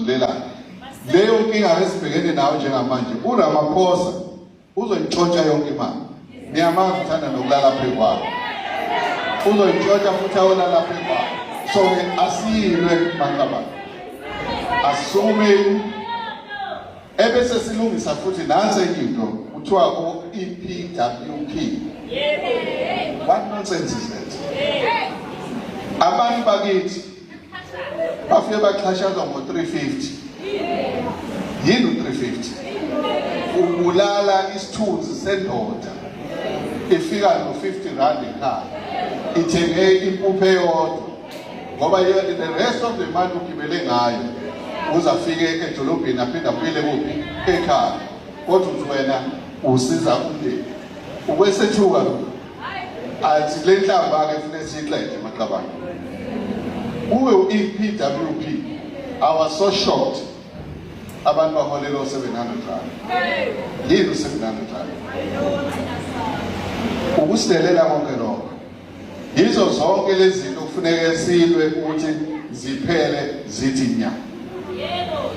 Sizodlulelana. Leyo nkinga esibhekene nayo njengamanje, uRamaphosa uzoyintshontsha yonke imali. Niyamazi, uthanda nokulala phezu kwakho. Uzoyintshontsha futhi ayolala phezu kwakho. So-ke asiyilwe, maqabane, asisukumeni ebese silungisa futhi nansi enye into kuthiwa o-EPWP. What nonsense is that? Abantu bakithi bafike baxhashazwa ngo-350. Yini u-350? Ubulala isithunzi sendoda ifika no-R50 ekhaya, ithenge impuphu eyodwa, ngoba the rest of the money ugibele ngayo uze afike edolobheni, aphinde abuyele kuphi? Ekhaya. Kodwa uthi wena usiza umndeni. Ukwesethuka lokho. Athi le nhlamba-ke funeka siyixede, maqabane. Kuwe u-EPWP, I was so shocked. Abantu baholela o-R700. Yini u-R700? Ukusidelela konke lokho. Yizo zonke lezi zinto kufuneke silwe ukuthi ziphele, zithi nya.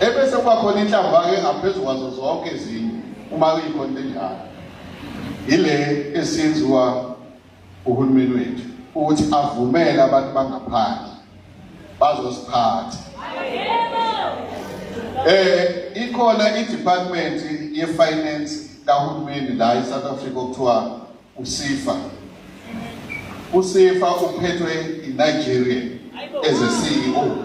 Ebese kuba khona inhlamba-ke ngaphezu kwazo zonke ezinye, uma kuyikhona into enjalo, ile esenziwa uhulumeni wethu ukuthi avumele abantu bangaphandle bazosiphatha. Ikhona i-department ye-finance kahulumeni la e-South Africa okuthiwa uSEFA. USEFA uphethwe i-Nigerian as a CEO.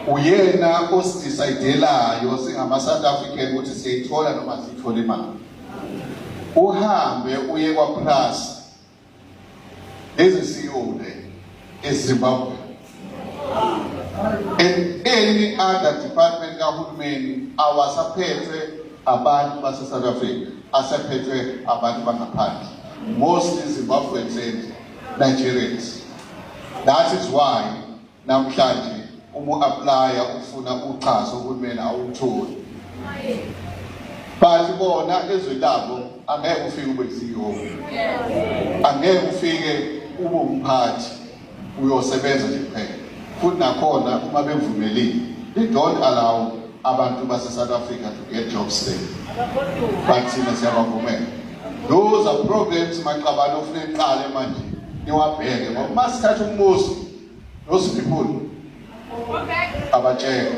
Uyena osidecide-elayo singama-South African ukuthi siyayithola noma siyithola imali. Uhambe uye kwaPrasa, there's a CEO there eZimbabwe, and any other department kahulumeni awasaphethwe abantu base-South Africa, asephethwe abantu bangaphandle, mostly Zimbabweans and Nigerians. That is why namhlanje uma u-applya ufuna uxhaso uhulumeni awutholi, but bona ezweni labo angeke ufike ube CEO, angeke ufike ube umphathi, uyosebenza nje kuphela. Futhi nakhona uma bevumelile, they don't allow abantu base-South Africa to get jobs there, but thina siyabavumela. Those are problems, maqabane, ofuna iqale manje niwabheke, ngoba uma sithatha umbuso, those people abatshela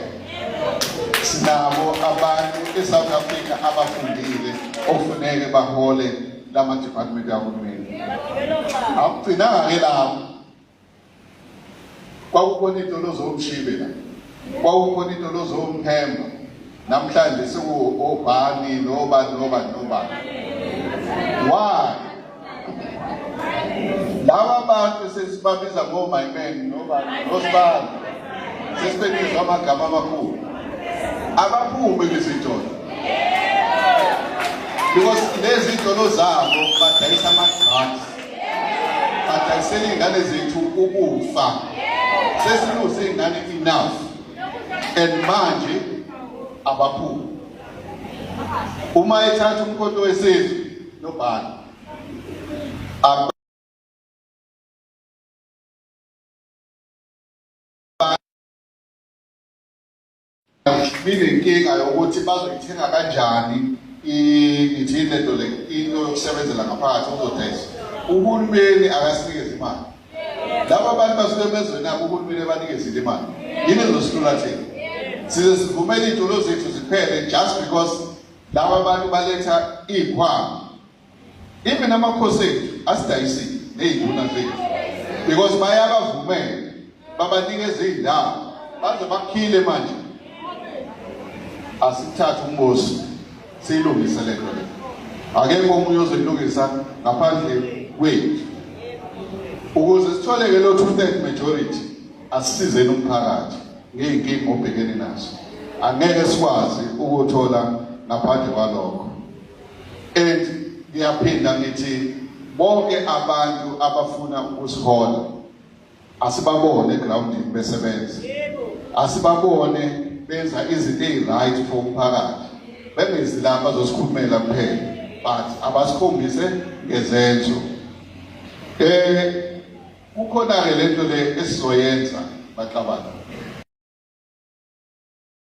sinabo abantu e-South Africa abafundile ofuneke bahole lama department kahulumeni. Akugcinanga ke lapho. Kwakukhona iy'tolo zomshibe la, kwakukhona iy'tolo zomphemba, namhlanje sekuobhani nobani nobani nobani. Why laba bantu sesibabiza ngo-my man nobani nosibani, sesibebiza amagama amakhulu? Abaphume kwizitolo, because lezi zitolo zabo badayisa ama-drugs, badayisela iy'ngane zethu ukufa. Sesiluze iy'ngane enough, and manje abaphumi. Uma ethatha umkhonto wesizwe nobhala. Binenkinga yokuthi bazoyithenga kanjani, ngithini lento le, into yokusebenzela ngaphakathi ukuzodayisa. Uhulumeni akasinikeze imali. Laba bantu basuke emezweni abo, uhulumeni ebanikezile imali. Yini ezosihlula thina size sivumele iy'tolo zethu ziphele just because laba bantu baletha iy'khwama? Even amakhosi ethu asidayisile ney'nduna zethu, because bayabavumela, babanikeza iy'ndawo, baze bakhile. Manje asithathe umbuso, siyilungise le nto le. Akekho omunye ozoyilungisa ngaphandle kwethu. Ukuze sitholeke lo two-third majority, asisizeni umphakathi ngey'nkinga obhekene nazo. Angeke sikwazi ukuthola ngaphandle kwalokho. And ngiyaphinda ngithi bonke abantu abafuna ukusihola asibabone egroundini besebenza, asibabone benza izinto eyi-right for umphakathi, bengezi lapha bazosikhulumela kuphela, but abasikhombise ngezenzo. Kukhona-ke lento le esizoyenza, baxabana.